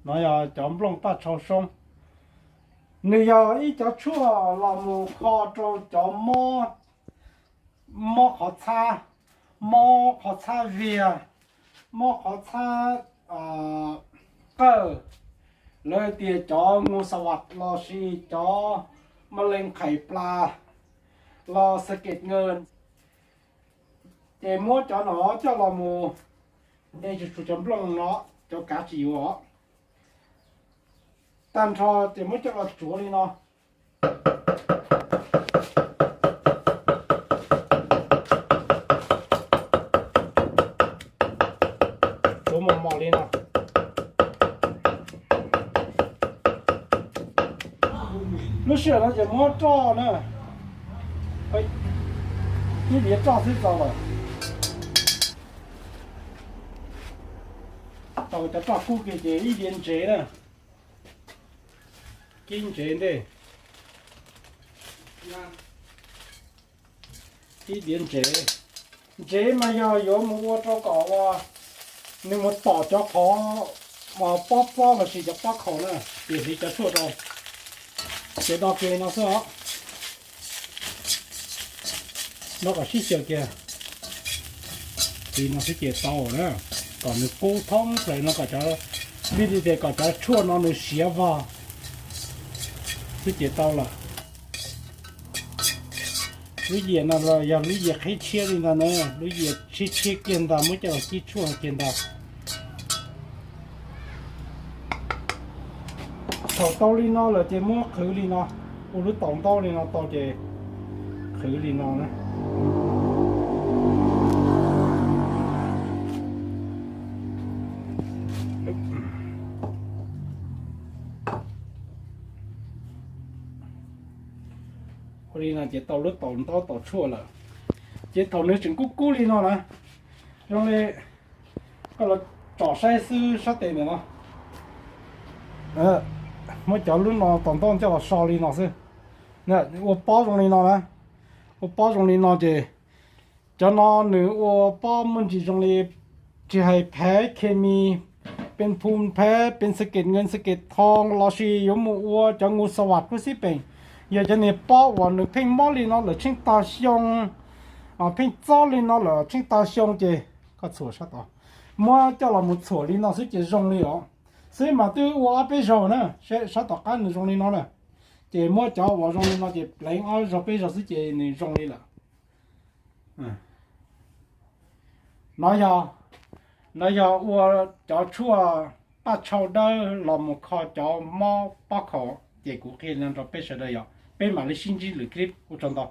No yog cov nplooj paj tshau soob. Nws yog ib cov tshuaj los mus kho rau cov mob, mob qhov txhab, mob qhov txhab viag, mob qhov txhab qawj, lawv tias cov ngu xas vas lossis cov ma leej qhais plas los xas kes nkaws. Ces muab cov no coj los mus, es tsuas tshuav cov nplooj no, cov kav tsis yuav, tag nrho ces muab coj los tsuav li no. Tsuav mos mos li no. Lub sij hawm no ces muab roj na, ib diav roj xwb txaus lawm. Tau cov roj kub kiag ces ib diav ntsev na, kib ntsev ntej, ib diav ntsev. Ntsev mas yog yuav mus ua rau kom uas nws mus tom cov qhov pob txob lossis cov pob khaum na, tiam sis cov tshuaj rau ces do kiag no xwb os. No kom sib xyaw kiag li no xwb ces tau na, kom nws kub thoob plaws no kom cov, vim li tias kom cov tshuaj no nws siav vog xwb ces tau lawm. Lub yias no los yog lub yias qhib tshiab li ntag na, lub yias tshiab tshiab kiag ntag, muab coj los kib tshuaj kiag ntag. Thaum tau li no lawm ces muab qhwv li no, ua lub taus ntaub li no tau ces qhwv li no na. Ua li no ces tau lub taus ntaub taus tshuaj lawm. Ces thaum nws tseem kub kub li no na, zoo li koj los tsom saib xwb sab tes ntawm no, muab cov lub no taus ntaub coj los so li no xwb. Ua pob zoo li no na, ua pob zoo li no ces cov no nws ua pob muaj ntsis zoo li, tsis hais phev khes mis, pes phu phev, pes xas kes nkaws xas kes thoo lossis yuav mus ua cov ngu xas vas kuj xib peem, yog cov niag pob uas nws pheej mob li no lawm tsheej tag xyoo, pheej txob li no lawm tsheej tag xyoo ces koj txhuam sab tod, muab coj los mus txhuam li no xwb ces zoo li os. Xwb mas twb ua ob peb zaug na, sab tom qab nws zoo li no na, ces muab cov uas zoo li no ces pleev ob zaug peb zaug xwb ces nws zoo li lawm. No yog, no yog ua cov tshuaj paj tshau dawb los mus kho cov mob pob khaum, ces kuv qhia li no rau peb sawv daws yom, peb mam li sib ntsib lwm clip, ua tsaug ntau.